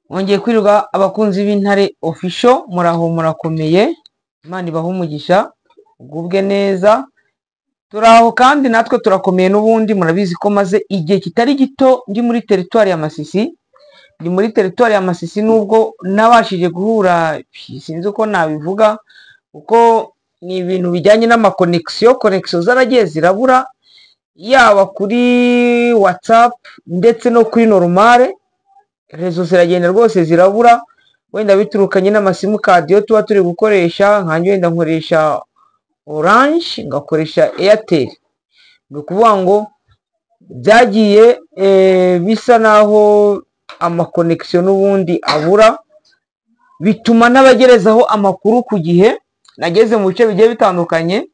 Mwongeye kwirirwa abakunzi b'Intare Official, muraho murakomeye, Imana ibahe umugisha, ugubwe neza. Turaho kandi natwe turakomeye n'ubundi, murabizi ko maze igihe kitari gito ndi muri teritwari ya Masisi. Ndi muri teritwari ya Masisi nubwo nabashije guhura, sinzi uko nabivuga, kuko ni ibintu bijyanye n'amakonegisiyo, konegisiyo zaragiye zirabura, yaba kuri WhatsApp ndetse no kuri normale, rezo ziragenda rwose zirabura, wenda biturukanye n'amasimukadi yo tuba turi gukoresha, nkanjye wenda nkoresha Orange, ngakoresha Airtel. Ni ukuvuga ngo byagiye bisa naho amakonegisiyo n'ubundi abura, bituma n'abagerezaho amakuru ku gihe. Nageze mu bice bigiye bitandukanye,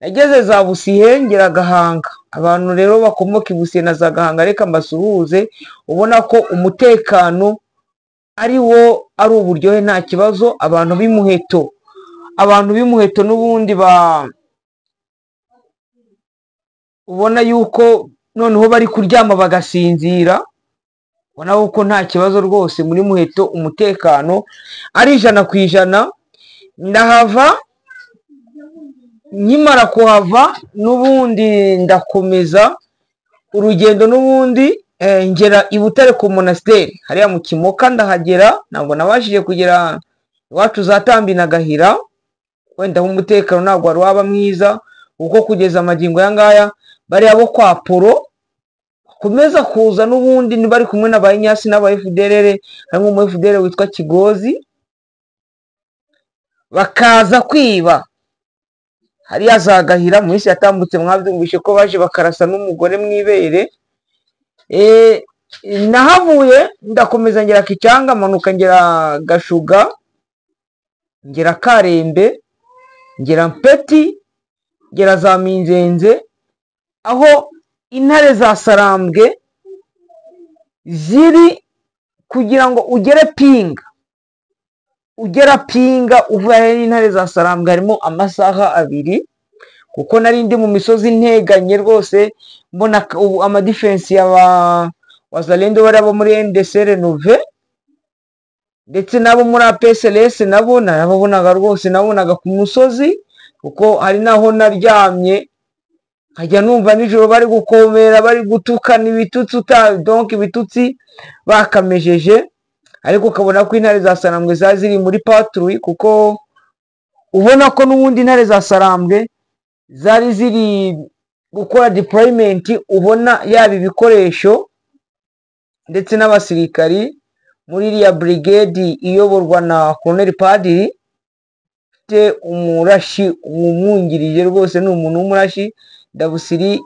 nageze za Busihe ngera Gahanga. Abantu rero bakomoka i Busihe na za Gahanga reka mbasuhuze, ubona ko umutekano ari wo ari uburyohe nta kibazo. Abantu b'imuheto, abantu b'imuheto n'ubundi ba ubona yuko noneho bari kuryama bagasinzira, ubona yuko nta kibazo rwose muri Muheto umutekano ari 100%. Ndahava, nkimara kuhava n'ubundi ndakomeza urugendo n'ubundi ngera i Butare ku monasteri hariya mu Kimoka, ndahagera. Ntabwo nabashije kugera iwacu za Tambi na Gahira, wenda umutekano ntabwo wari waba mwiza, kuko kugeza amagingo aya ngaya bariya bo kwa Poro bakomeza kuza n'ubundi bari kumwe na ba Inyasi n'aba FDLR, harimo umu FDLR witwa Kigozi, bakaza kwiba hariya za Gahira. Mu minsi yatambutse mwabyumvishe ko baje bakarasa n'umugore mu ibere. Nahavuye ndakomeza ngera Kicanga, manuka ngera Gashuga, ngera Karembe, ngera Mpeti, ngera za Minzenze, aho intare za Sarambwe ziri kugira ngo ugere Pinga. Ugera Pinga uvuye n'intare za Sarambwe harimo amasaha 2, kuko nari ndi mu misozi nteganye rwose, mbona amadifensi y'aba Wazalendo bari abo muri NDC Renove ndetse nabo muri APSLS, nabo narababonaga rwose, nabonaga ku musozi, kuko hari naho naryamye nkajya numva nijoro bari gukomera, bari gutukana ibitutsi, donc ibitutsi bakamejeje, ariko ukabona ko intare za Sarambwe zari ziri muri patrouille, kuko ubona ko n'ubundi intare za Sarambwe zari ziri gukora deployment, ubona yaba ibikoresho ndetse n'abasirikari muri iriya brigade iyoborwa na Colonel Padiri, ufite umurashi umwungirije rwose, ni umuntu w'umurashi Dabusiri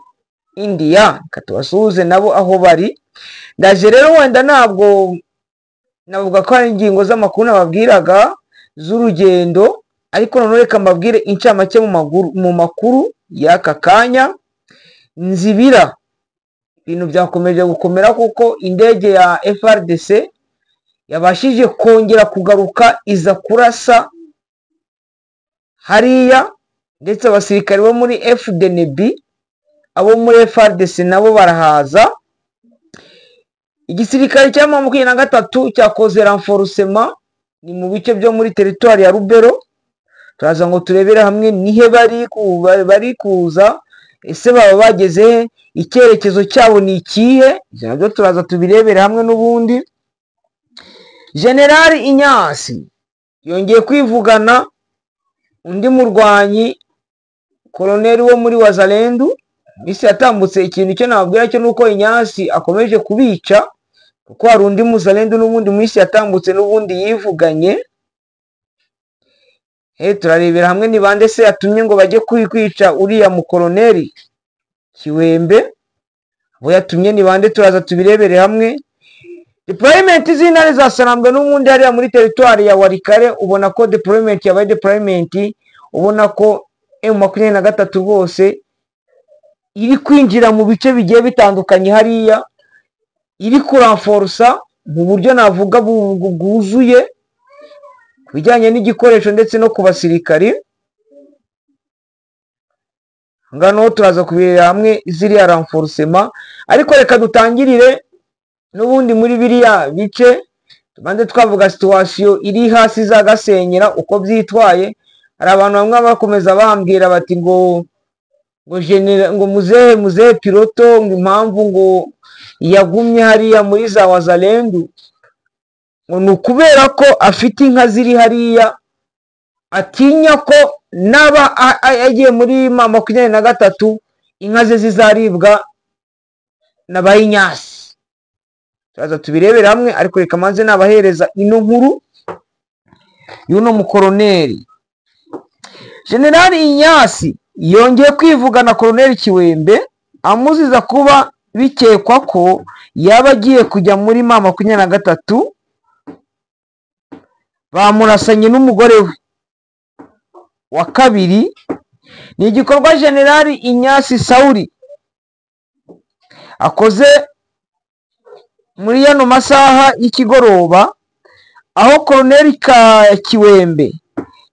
India. Reka tubasuhuze nabo aho bari. Ndaje rero wenda ntabwo navuga ko hari ingingo z'amakuru nababwiraga z'urugendo, ariko noneho reka mbabwire incamake mu makuru y'aka kanya. Nzibira ibintu byakomeje gukomera, kuko indege ya FRDC yabashije kongera kugaruka iza kurasa hariya, ndetse abasirikari bo muri FDNB, abo muri FRDC nabo barahaza. Igisirikare cya 23 cyakoze renforcement ni mu bice byo muri teritwari ya Rubero. Turaza ngo turebere hamwe nihe bari kuza, ese baba bageze he, icyerekezo cyabo ni ikihe, nabyo turaza tubirebere hamwe n'ubundi. General Inyasi yongeye kwivugana undi murwanyi koloneli wo muri Wazalendu. Misi yatambutse ikintu cyo nababwira cyo nuko Inyasi akomeje kubica, kuko hari undi Muzalendu n'ubundi misi yatambutse n'ubundi yivuganye. Turarebera hamwe ni bande se yatumye ngo bajye kwica uriya mukoloneli Kiwembe, abo yatumye ni bande, turaza tubirebere hamwe. Deployment z'intare za Sarambwe n'ubundi hariya muri teritwari ya Walikale, ubona ko deployment yabaye deployment, ubona ko M23 rwose iri kwinjira mu bice bigiye bitandukanye hariya, iri kuranforsa mu buryo navuga bwuzuye bijyanye n'igikoresho ndetse no ku basirikari. Ngano turaza kubireba hamwe ziriya renforcement, ariko reka dutangirire N'ubundi muri biriya bice tubanze twavuga situation iri hasi za Gasenyera uko byitwaye. Hari abantu bamwe bakomeza bambwira bati ngo ngo genera ngo muzehe muzehe piloto, ngo impamvu ngo yagumye hariya muri za Wazalendu ngo ni ukubera ko afite inka ziri hariya, atinya ko naba agiye muri M23 inka ze zizaribwa na bayinyasi. Turaza tubirebere hamwe, ariko reka manze nabahereza ino nkuru y'uno mukoroneri. Generali Inyasi yongeye kwivugana Koroneri Kiwembe amuziza kuba bikekwa ko yaba agiye kujya muri M23, bamurasanye n'umugore we wa kabiri. Ni igikorwa Generali Inyasi Sauri akoze muri yano masaha y'ikigoroba, aho Koroneri Kiwembe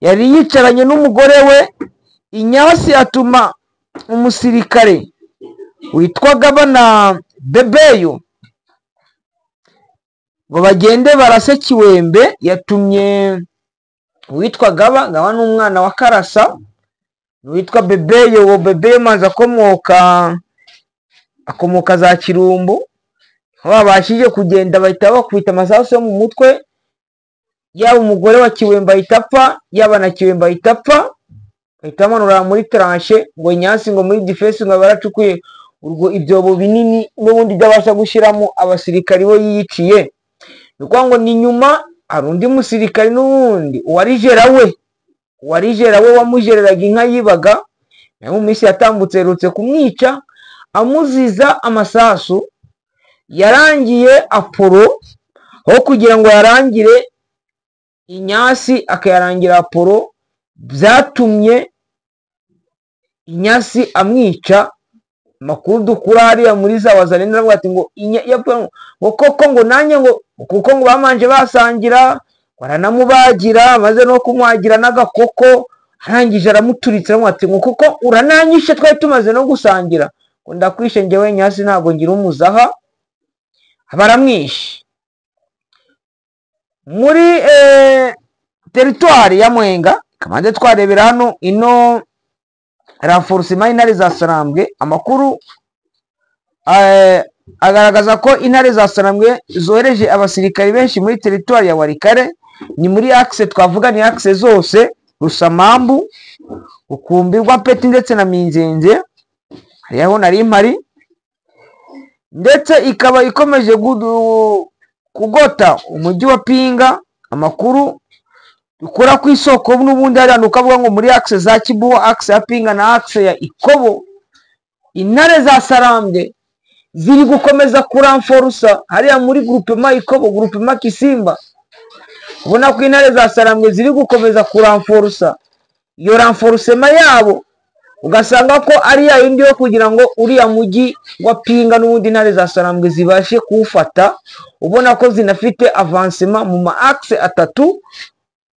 yari yicaranye n'umugore we. Inyasi atuma umusirikare witwa Gabana Bebeyo ngo bagende barase Kiwembe. Yatumye uwitwa Gaba, Gaba ni umwana wa Karasa, witwa Bebeyo. Uwo Bebeyo maze akomoka za Kirumbu. Babashije kugenda bahita bakubita amasasu yo mu mutwe, yaba umugore wa Kiwembe ahita apfa, yaba na Kiwembe ahita apfa, bahita bamanura muri tranche. Ngo Inyasi ngo muri defense ngo baracukuye urwo ibyobo binini n'ubundi byabasha gushyiramo abasirikari bo yiyiciye. Ni ukuvuga ngo ni nyuma hari undi musirikari n'ubundi uwarijera we wamujereraga inka yibaga, nawe mu minsi yatambutse aherutse kumwica amuziza amasasu. Yarangiye Apollo, aho kugira ngo yarangire Inyasi akayarangira Apollo, byatumye Inyasi amwica. Makuru dukura hariya muri za Wazalendo aravuga ati ngo ngo koko ngo nanjye ngo kuko ngo bamanje basangira baranamubagira, maze no kumwagira n'agakoko, arangije aramuturitse aramubwira ati ngo kuko urananyishe twari tumaze no gusangira, ngo ndakwishe njyewe Inyasi ntabwo ngira umuzaha. Baramwishe muri teritwari ya Mwenga. Kamanze twarebera hano ino renforcement y'intare za Sarambwe. Amakuru agaragaza ko intare za Sarambwe zohereje abasirikari benshi muri teritwari ya Walikale. Ni muri axe twavuga ni axe zose, Rusamambu, Ukumbirwa Peti ndetse na Minzenze, hariho nari mpari, ndetse ikaba ikomeje kugota umujyi wa Pinga. Amakuru dukura ku isoko n'ubundi hariya nukavuga ngo muri axe za Kibuwa, axe ya Pinga na axe ya Ikobo, intare za Sarambwe ziri gukomeza kuramforusa hariya muri groupement Ikobo, groupement Kisimba. Ubona ko intare za Sarambwe ziri gukomeza kuramforusa. Iyo renforcement yabo ugasanga ko ari ya yindi yo kugira ngo uriya mujyi wa Pinga n'ubundi intare za Sarambwe zibashe kuwufata. Ubona ko zinafite avancement mu ma axe atatu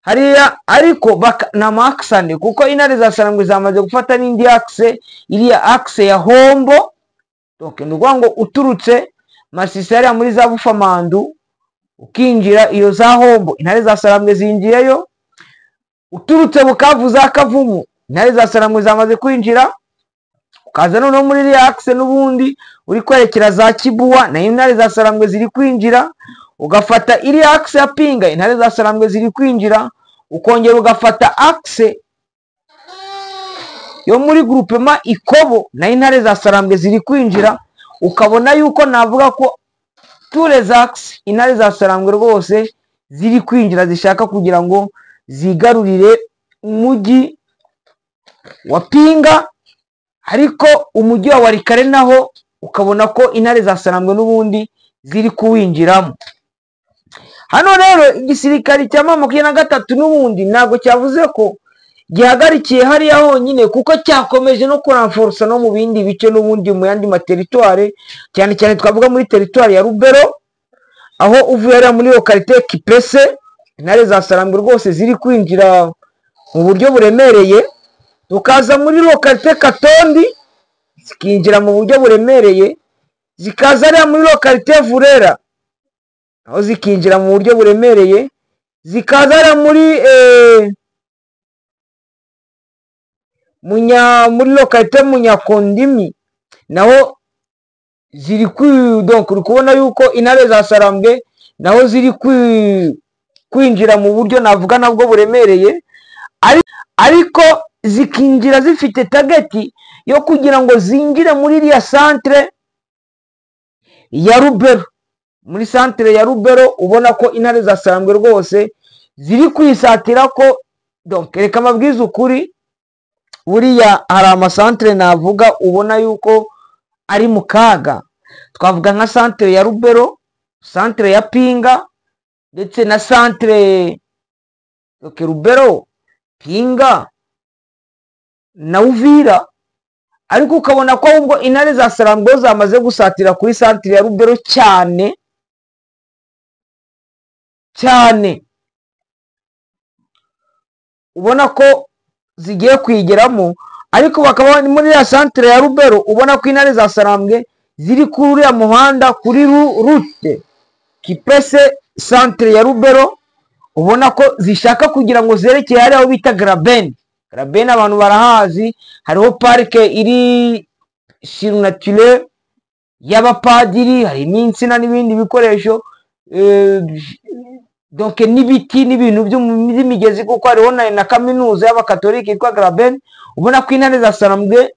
hariya, ariko na ma axe ane, kuko intare za Sarambwe zamaze gufata n'indi axe, iriya axe ya Hombo. Donc ni ukuvuga ngo uturutse Masisi hariya muri za Bufamandu ukinjira iyo za Hombo, intare za Sarambwe zinjiyeyo. Uturutse Bukavu za Kavumu, intare za Sarambwe zamaze kwinjira. Ukaza noneho muri iriya axe n'ubundi uri kwerekera za Kibuwa, nayo intare za Sarambwe ziri kwinjira. Ugafata iriya axe ya Pinga, intare za Sarambwe ziri kwinjira. Ukongera ugafata axe yo muri groupement Ikobo, nayo intare za Sarambwe ziri kwinjira. Ukabona yuko navuga ko tous les axes intare za Sarambwe rwose ziri kwinjira, zishaka kugira ngo zigarurire umujyi wa Pinga. Ariko umujyi wa Walikale naho ukabona ko intare za Sarambwe n'ubundi ziri kuwinjiramo. Hano rero igisirikari cya M23 n'ubundi ntabwo cyavuze ko gihagarikiye hariya honyine, kuko cyakomeje no kuranforsa no mu bindi bice n'ubundi mu yandi materitware, cyane cyane twavuga muri teritwari ya Rubero, aho uvuye hariya muri lokalite Kipese, intare za Sarambwe rwose ziri kwinjira mu buryo buremereye. Tukaza muri lokalite Katondi zikinjira mu buryo buremereye, zikaza hariya muri lokalite Vurera Aho zikinjira mu buryo buremereye, zikaza muri muri localité Munyakondimi, naho ziri donc uri kubona yuko intare za Sarambwe naho ziri kwinjira mu buryo navuga nabwo buremereye, ariko zikinjira zifite target yo kugira ngo zinjire muri iriya centre ya Rubero. Muri centre ya Rubero ubona ko intare za Sarambwe rwose ziri kwisatira ko, donc reka amabwiza ukuri, buriya hari amasantere navuga ubona yuko ari mu kaga. Twavuga nka centre ya Rubero, centre ya Pinga, ndetse na centre Rubero, Pinga na Uvira. Ariko ukabona ko ahubwo intare za Sarambwe zamaze gusatira kuri centre ya Rubero cyane cyane, ubona ko zigiye kwigeramo. Ariko bakaba muri ya centre ya Rubero ubona ko intare za Sarambwe ziri kuri uriya muhanda, kuri route Kipese centre ya Rubero, ubona ko zishaka kugira ngo zerekeye hari aho bita Graben. Graben abantu barahazi, hariho parike iri surnaturelle y'abapadiri, hari n'insina n'ibindi bikoresho, donc n'ibiti n'ibintu by'imigezi, kuko hariho na kaminuza y'abakatolika yitwa Graben. Ubona ko intare za Sarambwe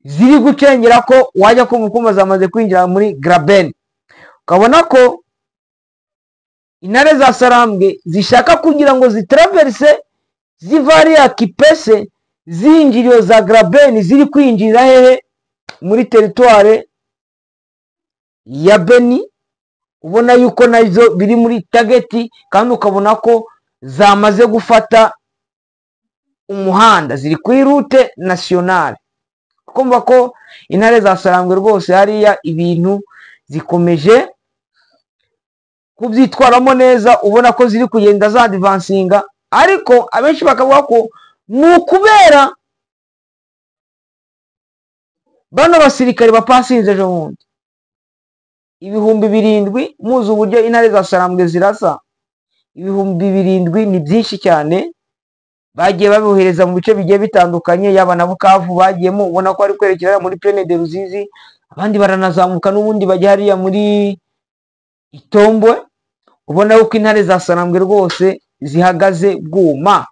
ziri gucengera ko wajya kumva zamaze kwinjira muri Graben. Ukabona ko intare za Sarambwe zishaka kugira ngo zitraverse ziva hariya Kipese zinjiriyo za Graben, ziri kwinjira hehe? Muri territoire ya Beni. Ubona yuko nazo biri muri target, kandi ukabona ko zamaze gufata umuhanda, ziri kuri route nationale. Kumva ko intare za Sarambwe rwose hariya ibintu zikomeje kubyitwaramo neza, ubona ko ziri kugenda za advancinga. Ariko abenshi bakavuga ko ni ukubera bano basirikare bapasinze ejo bundi 7,000. Muzi uburyo intare za Sarambwe zirasa, 7,000 ni byinshi cyane. Bagiye babohereza mu bice bigiye bitandukanye, yaba na Bukavu bagiyemo, ubona ko ari kwerekera muri Plaine de Ruzizi, abandi baranazamuka n'ubundi bajya hariya muri Itombwe. Ubona ko intare za Sarambwe rwose zihagaze bwuma.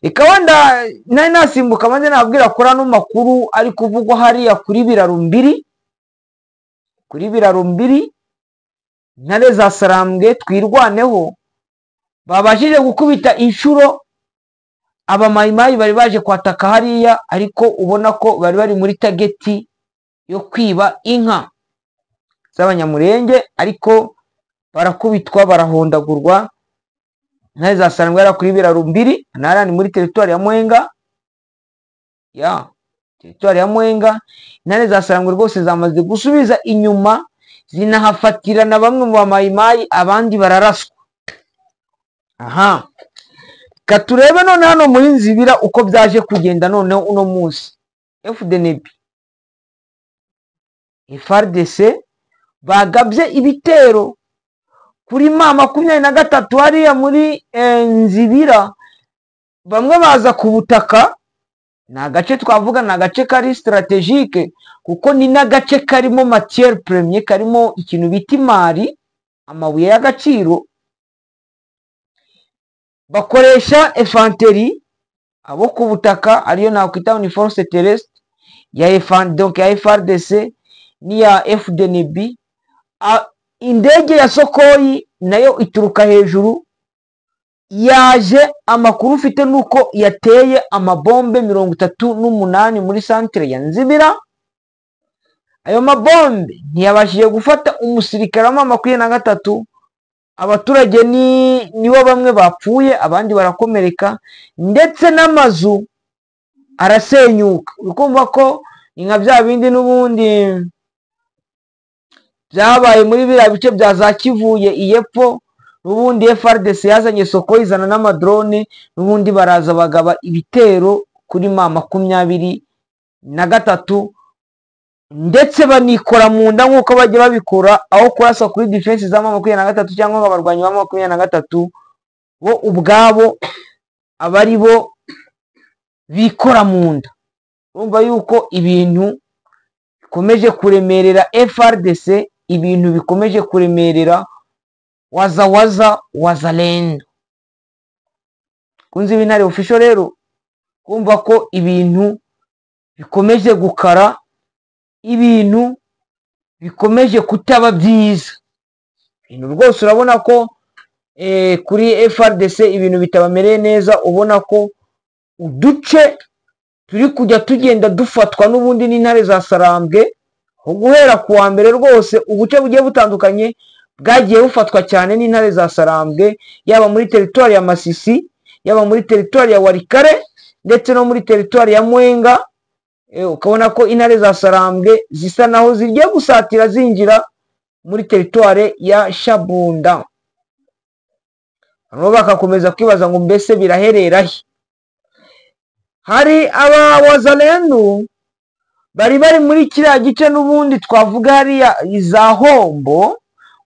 Reka wenda nari nasimbuka maze nabwira ko ano makuru ari kuvugwa hariya kuri Birarumbiri, kuri Birarumbiri intare za Sarambwe twirwaneho babashije gukubita inshuro abamayimayi bari baje kwataka hariya, ariko ubona ko bari bari muri tageti yo kwiba inka z'abanyamurenge, ariko barakubitwa barahondagurwa. Intare za Sarambwe yari kuri Birarumbiri, nara ni muri territoire ya Mwenga, ya territoire ya Mwenga. Intare za Sarambwe rwose zamaze gusubiza inyuma, zinahafatira na bamwe mu bamayimayi, abandi bararaswa. Aha katurebe none hano muri Nzibira uko byaje kugenda noneho uno munsi. FDNB FARDC bagabye ibitero kuri ma 23 hariya muri Nzibira. Bamwe baza ku butaka, ni agace twavuga ni agace kari strategique, kuko ni n'agace karimo matière première, karimo ikintu bita imari, amabuye y'agaciro. Bakoresha infanterie abo ku butaka, ariyo nakwita ni force terrestre ya donc ya FARDC n'iya FDNB. Indege ya Sokoi nayo ituruka hejuru yaje. Amakuru ufite nuko yateye amabombe 38 muri centre ya Nzibira. Ayo mabombe ntiyabashije gufata umusirikare wa 23. Abaturage nibo bamwe bapfuye, abandi barakomereka, ndetse n'amazu arasenyuka. Ukumva ko ni nka bya bindi n'ubundi byabaye muri biriya bice bya za Kivuye iyepfo. N'ubundi FARDC yazanye soko izana n'amadrone, n'ubundi baraza bagaba ibitero kuri ma 23. ndetse banikora mu nda nk'uko bajya babikora, aho kurasa kuri defense za M23 cyangwa abarwanyi ba M23 bo ubwabo abari bo bikora mu nda. Urumva yuko ibintu bikomeje kuremerera FARDC, ibintu bikomeje kuremerera wazawaza wazalendo. Kunzi b'Intare Official rero kumva ko ibintu bikomeje gukara, ibintu bikomeje kutaba byiza. Ibintu rwose urabona ko kuri FARDC ibintu bitabamereye neza, ubona ko uduce turi kujya tugenda dufatwa n'ubundi n'intare za Sarambwe. Guhera ku wa mbere rwose ubuce bugiye butandukanye bwagiye bufatwa cyane n'intare za Sarambwe, yaba muri teritwari ya Masisi, yaba muri teritwari ya Walikale, ndetse no muri teritwari ya Mwenga. Ukabona ko intare za Sarambwe zisa naho zigiye gusatira zinjira muri teritwari ya Shabunda. Hano bakakomeza kwibaza ngo mbese biraherera he? Hari aba wazalendu bari bari muri kiriya gice n'ubundi twavuga hariya za Hombo,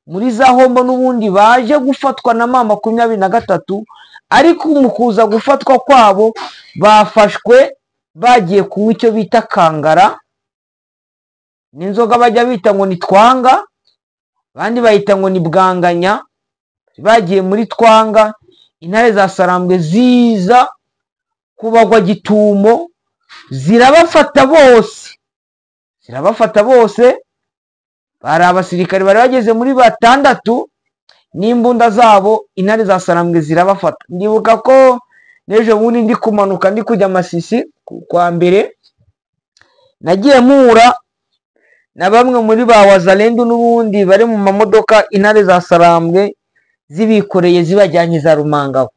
muri za Hombo n'ubundi baje gufatwa na M23, ariko mu kuza gufatwa kwabo bafashwe bagiye kunywa icyo bita kangara, n'inzoga bajya bita ngo ni twanga, abandi bayita ngo ni bwanganya. Bagiye muri twanga, intare za Sarambwe ziza kubagwa gitumo, zirabafata bose, zirabafata bose. Bari abasirikare bari bageze muri 6 n'imbunda zabo, intare za Sarambwe zirabafata. Ndibuka ko n'ejo bundi ndi kumanuka ndi kujya Masisi kwa mbere, nagiye mpura na bamwe muri ba wazalendu n'ubundi bari mu mamodoka intare za Sarambwe zibikoreye zibajyanye za Rumangabo.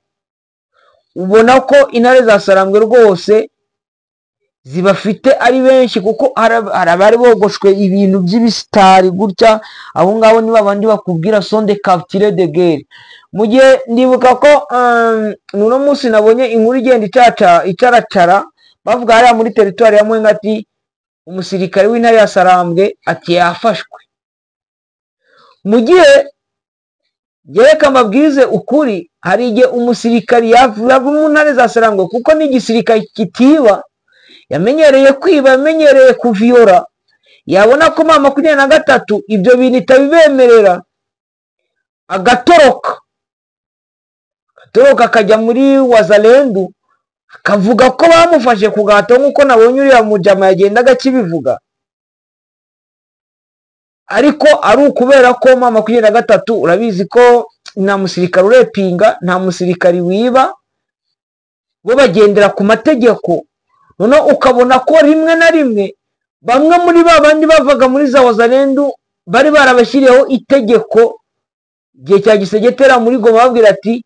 Ubona ko intare za Sarambwe rwose zibafite ari benshi, kuko hari abari bogoshwe ibintu by'ibisitari gutya, abo ngabo ni babandi bakubwira sonde capture de guerre. Mu gihe ndibuka ko nuno munsi nabonye inkuru igenda icaracara bavuga hariya muri teritwari ya Mwenga ati umusirikare w'intare ya Sarambwe ati yafashwe. Mu gihe yereka amabwirize ukuri, hari igihe umusirikari yava mu ntare za Sarambwe, kuko n'igisirikare kitiba, yamenyereye kwiba, yamenyereye kuviyora, yabona ko M23 ibyo bintu itabibemerera, agatoroka akajya muri wazalendu, akavuga ko bamufashe ku gahato, nk'uko nabonye uriya mujama yagendaga akibivuga, ariko ari ukubera ko M23 urabizi ko nta musirikare urepinga, nta musirikare wiba, bo bagendera ku mategeko. Noneho ukabona ko rimwe na rimwe bamwe muri ba bandi bavaga muri za wazalendu bari barabashyiriyeho itegeko igihe cya gisegetera muri Goma, babwira ati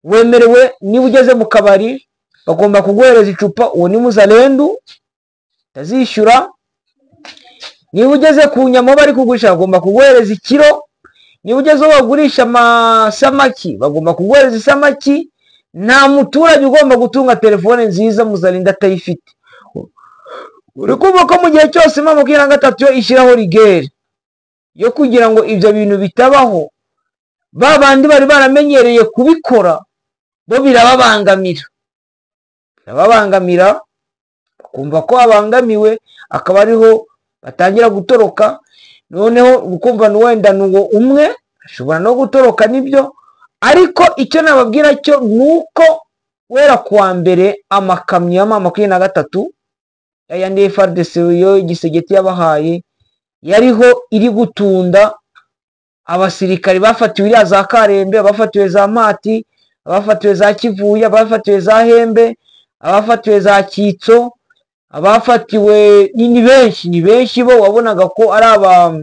wemerewe niba ugeze mu kabari bagomba kuguhereza icupa, uwo ni muzalendu utazishyura. Niba ugeze ku nyama bari kugurisha bagomba kuguhereza ikiro, niba ugeze aho bagurisha amasamaki bagomba kuguhereza isamaki. Nta muturage ugomba gutunga telefone nziza muzalinda atayifite. Uri kumva ko mu gihe cyose M23 yo ishyiraho rigere yo kugira ngo ibyo bintu bitabaho, ba bandi bari baramenyereye kubikora bo birababangamira, birababangamira, bakumva ko abangamiwe, akaba ariho batangira gutoroka. Noneho ukumva wenda nuwo umwe ashobora no gutoroka nibyo, ariko icyo nababwira cyo nuko wera kuwa mbere amakamyo ya M23 yayandi FARDC yo igisegeti yabahaye yariho iri gutunda abasirikari bafatiwe iriya za Karembe, abafatiwe za Mati, abafatiwe za Kivuye, abafatiwe za Hembe, abafatiwe za Kitso, abafatiwe ni benshi, ni benshi. Bo wabonaga ko ari aba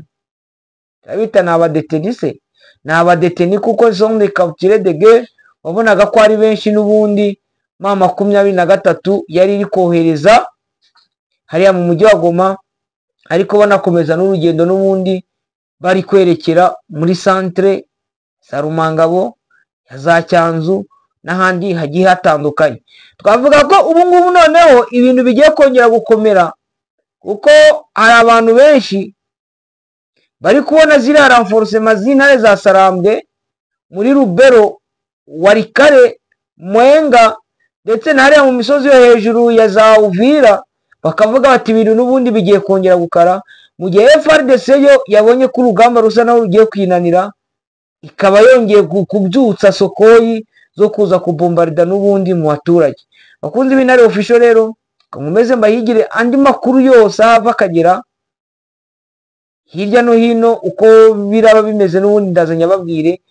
abita na abadetenise, ni abadeteni kuko zone capture de guerre, wabonaga ko ari benshi. N'ubundi M23 yari iri kohereza hariya mu mujyi wa Goma, ariko banakomeza n'urugendo n'ubundi bari kwerekera muri centre za Rumangabo, za Cyanzu n'ahandi hagiye hatandukanye. Twavuga ko ubu ngubu noneho ibintu bigiye kongera gukomera Kuko hari abantu benshi bari kubona ziriya renforcement z'intare za Sarambwe muri Rubero, Warikare, Mwenga ndetse na hariya mu misozi yo hejuru ya za Uvira, bakavuga bati ibintu n'ubundi bigiye kongera gukara, mu gihe FARDC yo yabonye ko urugamba rusa naho rugiye kwinanira, ikaba yongeye kubyutsa Sukhoi zo kuza kubombarida n'ubundi mu baturage. Bakunzi b'Intare Official rero, nkomeze mbahigire andi makuru yose aho ava akagera hirya no hino uko biraba bimeze, n'ubundi ndaza nyababwire.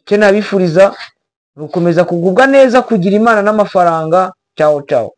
Icyo nabifuriza ni ugukomeza kugubwa neza, kugira Imana n'amafaranga. Ciao ciao.